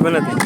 بلدي.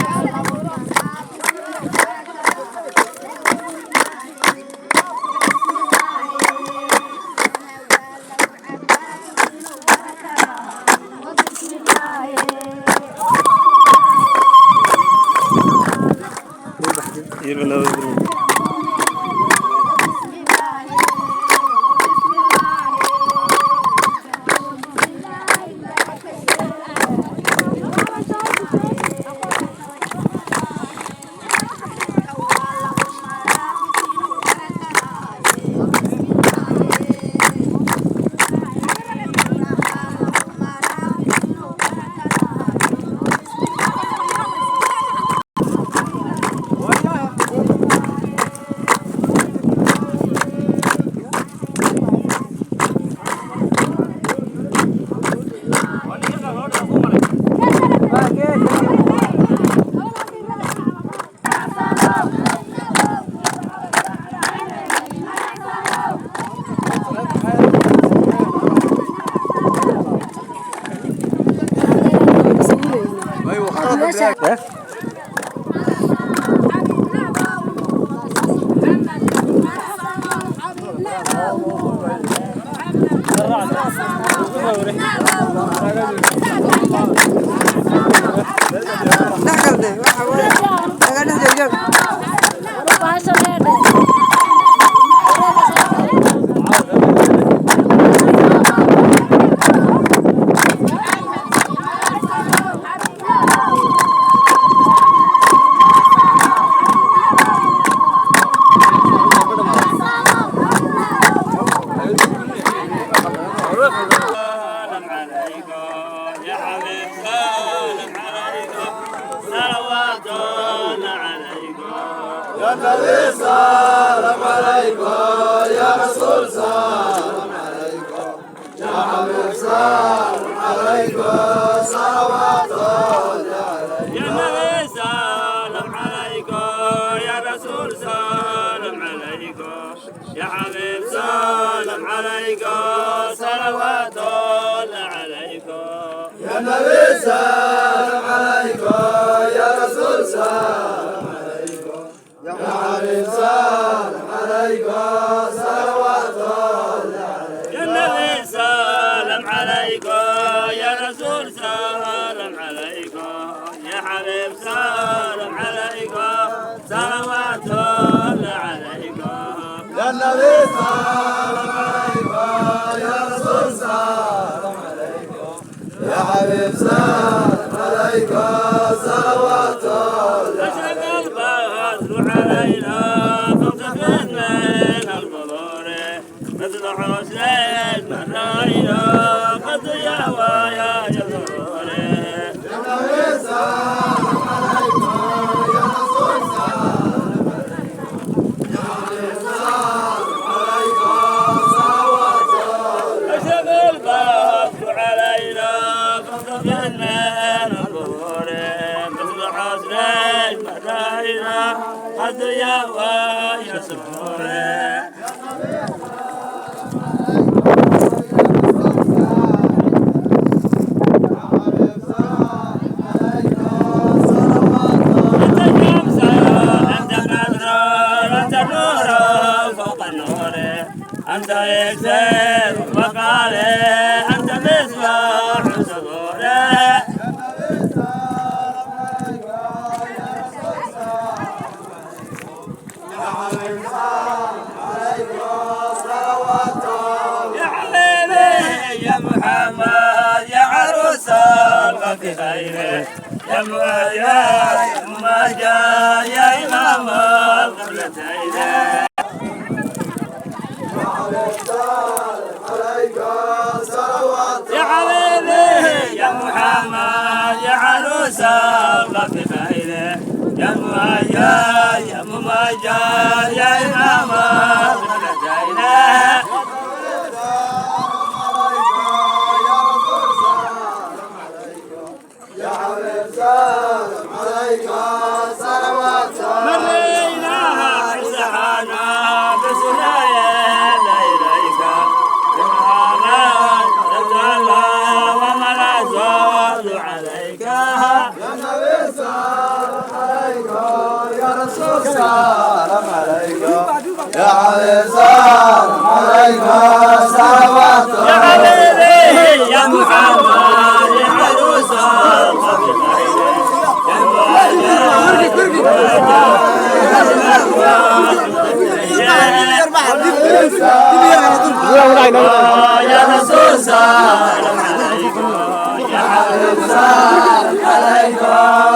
عليك. يا نبي. سلام عليك يا حبيب سلام عليك صلوات يا حبيبي يا محمد يا عروس يا رسول سلام عليك يا حبيب سلام عليك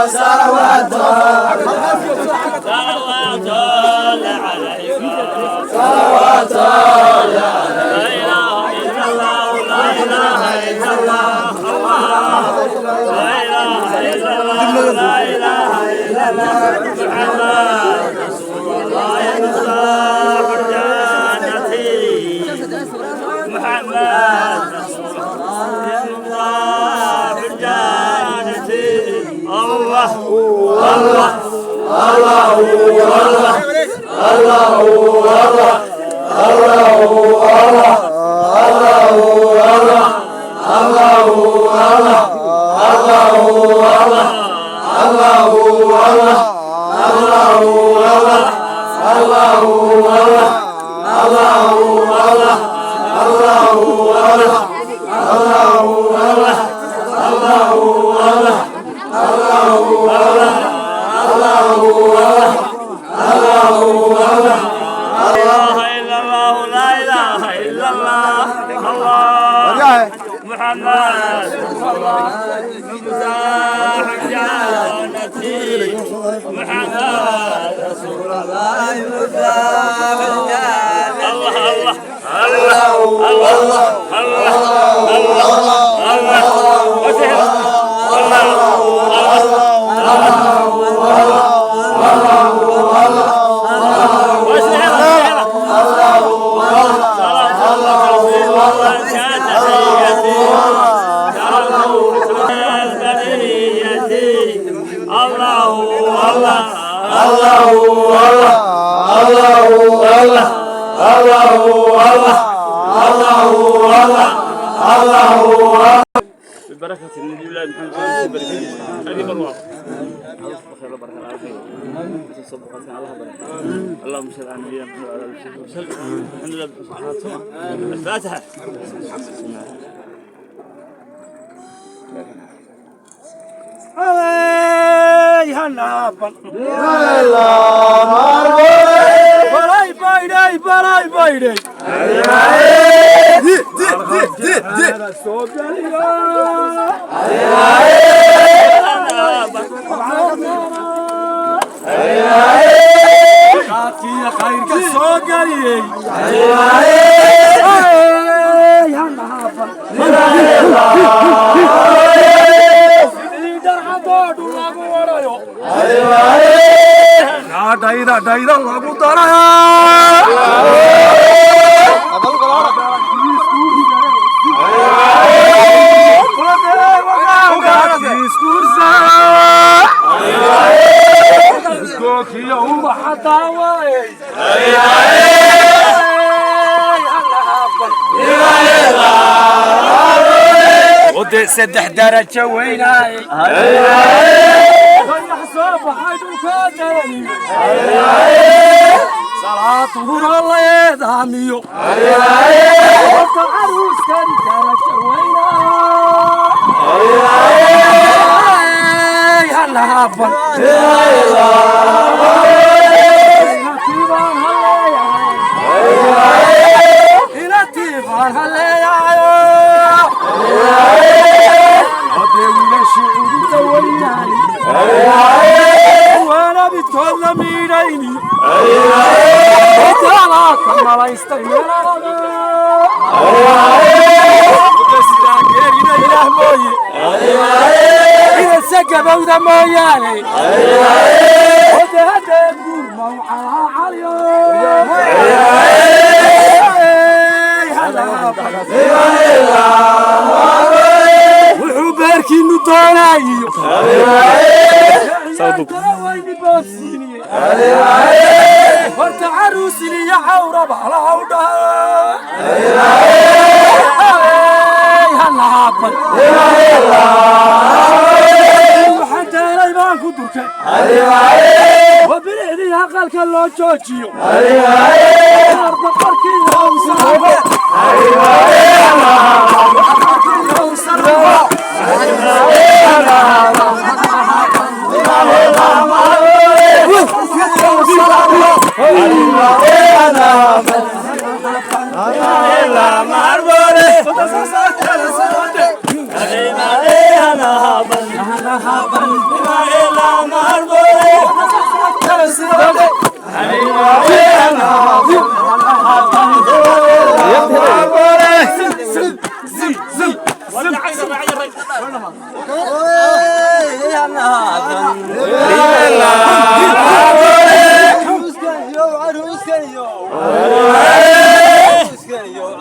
صلوات صلوات الله عليك صلوات الله لا إله إلا الله لا إله إلا الله لا إله إلا الله لا إله إلا الله محمد رسول الله مفتاح الجنة محمد رسول الله مفتاح الجنة الله الله الله الله الله الله الله الله الله الله الله الله الله الله الله الله الله الله إلا الله لا إله إلا الله الله محمد الله مفتاح الجنة محمد رسول الله مفتاح الجنة الله الله الله الله الله ببركة النبي الله محمد بركة هذه برواق بخير وبركة العافية الله بركة اللهم صل على نبينا محمد وعلى آله وصحبه وسلم. الحمد لله بالحسنى الفاتحة. saddex darajo weynaay salaatuhuna la eedaamiyo horta caruuskan darajo weynaay halahaban inatiibaan haleeyahay وانا بتكلم ميديني وحباركي دونايو horta caruusiliya cawraba halawdha halahaabal waxaan taalay baan ku durkay wa bilicdii aqalka Waranka loo joojiyo boqorkii hawsarabo.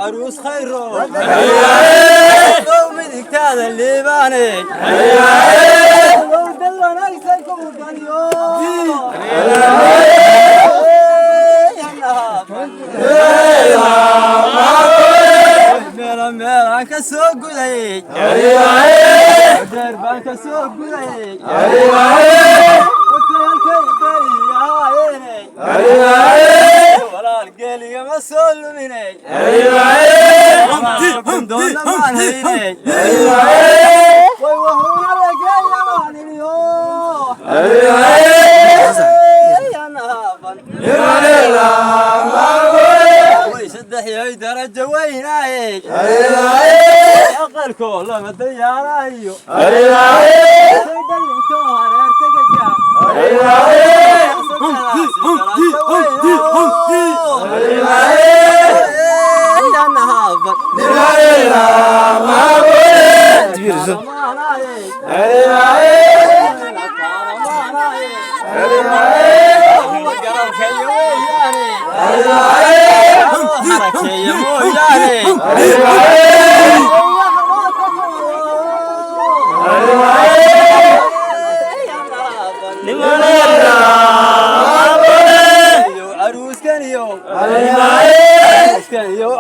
عروس خيرو midigtaada liibaaney dad wanaagsan ku mudaniyo. Meel meel aan ka soo gudayey, deer baan ka soo gudayey, hoteelkay beriyahaayeeney, walaal geeligama soo luminey, doona maan hayney, way wuxuuna lageeyamaaniniyo. Way saddex yahay darajo weynaayey, aqalkoo lama dayaanayo, dhalintoo hareertagaga.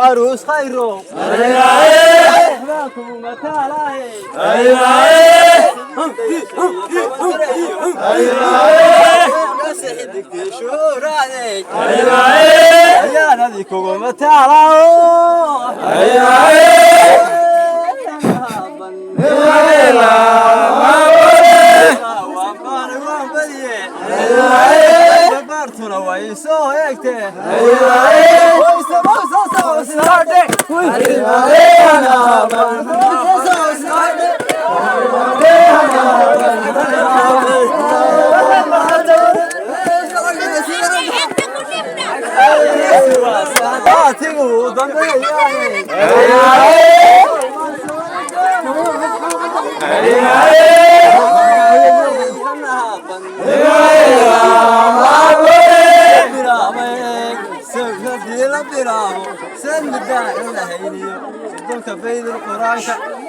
عروس خيرو رحماكم متالاي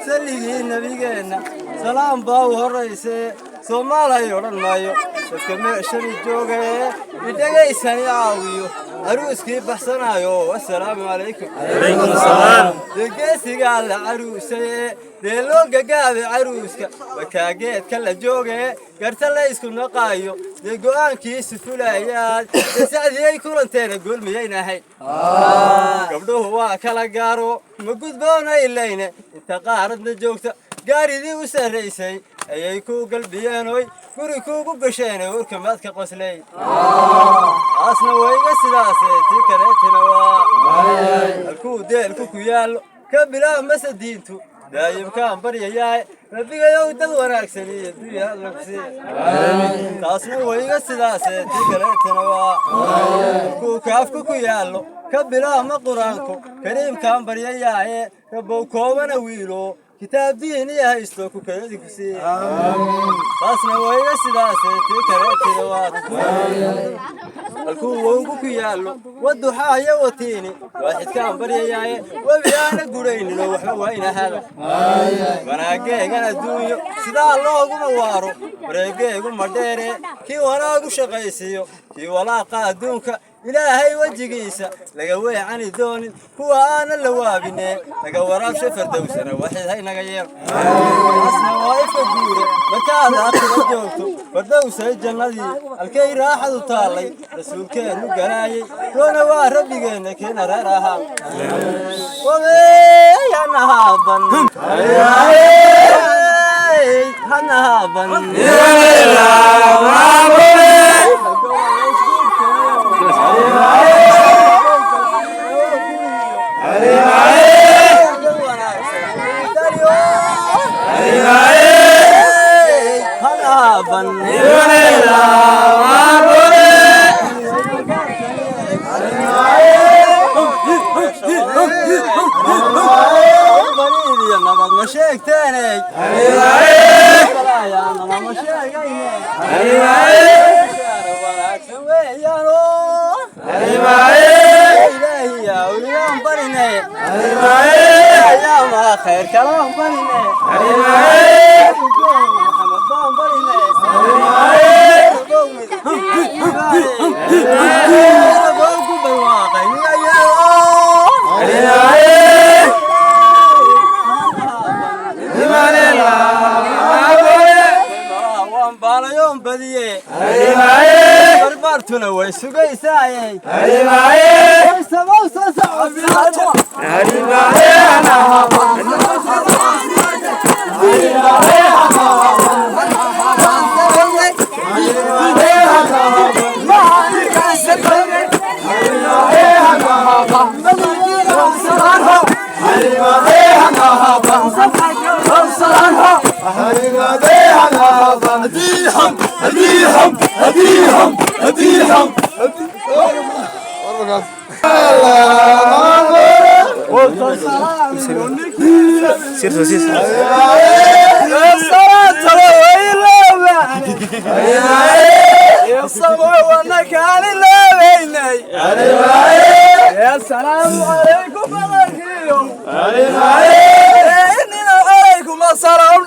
Salligii nabigeenna salaam baa u horraysee, Soomaalay odhan maayo dadka meeshani joogee idhegaysani caawiyo caruuskii baxsanayo. Assalaamu calaykum. Dee geesigaa la caruusaye, dee loo gagaabay caruuska wakaageedka la joogee, garta la isku naqaayo, dee go'aankiisu fulayaad, dee sacdiyay kulanteena goolmiyayna ahayn. Gabdhuhu waa kala gaaro, ma gudboona ilayne inta qaaradna joogta gaaridii u sarraysay ayay ku galbiyeenoy guri kuugu gasheene urkamaadka qosley. Taasna wayga sidaase. Tii kaleetina waa halkuu deelku ku yaallo ka bilaab mase diintu daayimkaan baryayaaye, rabbigayow dad wanaagsan iyo dunya lagsi. Taasna wayga sidaase. Tii kaleetina waa halkuu kaafku ku yaallo ka bilaabma qur-aanku kariimkaan baryayaaye, rabbow koobana wiilo kitaab diiniya haysto ku kayadi ku siiye. Taasna wayga sidaase. Tii kaleetina waa halkuu wowgu ku yaallo waduxaaya watiini waaxidkaan baryayaaye, webi aana gurayninoo waxba wayna hada wanaageegan adduunyo sidaa looguma waaro, wareegeegu ma dheere kii wanaagu shaqaysiiyo kii walaaqa adduunka. Ilaahay wejigiisa laga weecani doonin, kuwa aanan la waabine laga waraabsha Fardowsana waxid haynaga yeel. Asna waa ifka guure markaad aakhira joogto, Fardowsay jannadii halkay raaxadu taallay, rasuulkeennu galaayay, roona waa rabbigeenna keena reer ahaa. Hanahaban hanahaban. Nabad ma sheegteeney, ma sheegayne, wanaagsan weeyaano Ilaahiya awliyaan barine, ayaama khayr kalaan barine, Maxamed baan barine. Ku barwaaqay. Waan baanayoon badiye, barbaartuna way sugaysaaye. السلام عليكم إننا عليكم السلام.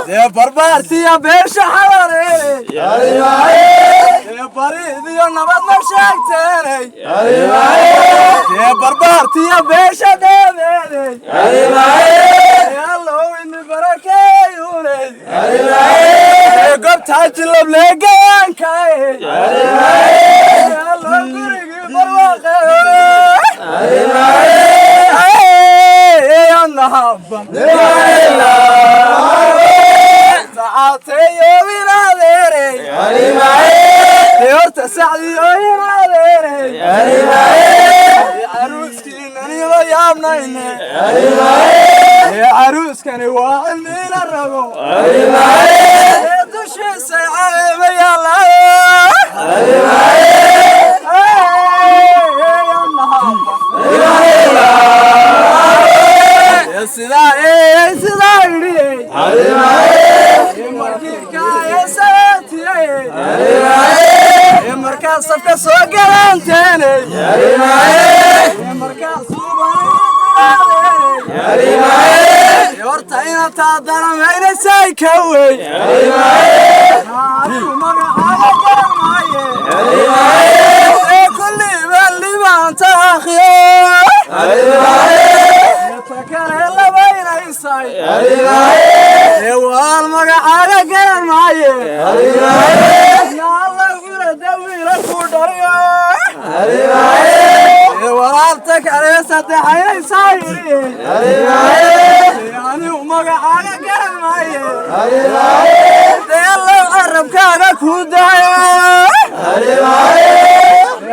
Dee barbaartiya beesha xalare, dee bariidiyo nabad ma sheegteeney, dee barbaartiya beesha dheedeedey, Allow ini barakeeyuney, dee gobtaa jilableegaankae, Allow gurigii barwaaqeeyune. Horta sacdiyo inadeerey, caruuskiinaniba yaabnayne, caruuskani waa cilmiila rabo, ee dushiisay caleema yaalla. Sidaa sidaa idhi markaa safka soo galanteeney, markaa horta inaad taadana ka wey, anigu magacaaga garan maaye, ee kulliba libaanta akhiyo takale labaynaysay, ee waal magacaaga garan maaye, alla gurada wiila ku dhariyo, ee walaalta kale saddexaynaysaa yidhi, anigu magacaaga garan maaye, dee Allow carabkaaga ku daayo,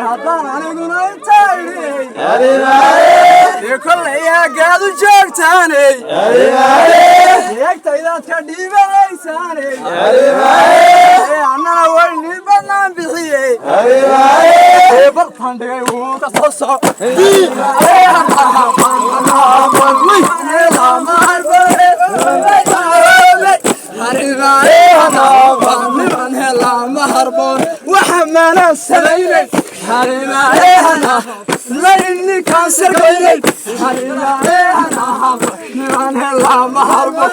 haddaan aniguna intaa idhi, dee kollay aagaad u joogtaaney, eegtaydaad ka dhiibanaysaaney, ee annana waynii bannaan bixiyey, ee bartaan dhigay wuu ka soo soco. Maanaan samaynayn nimaan helaa ma harbo.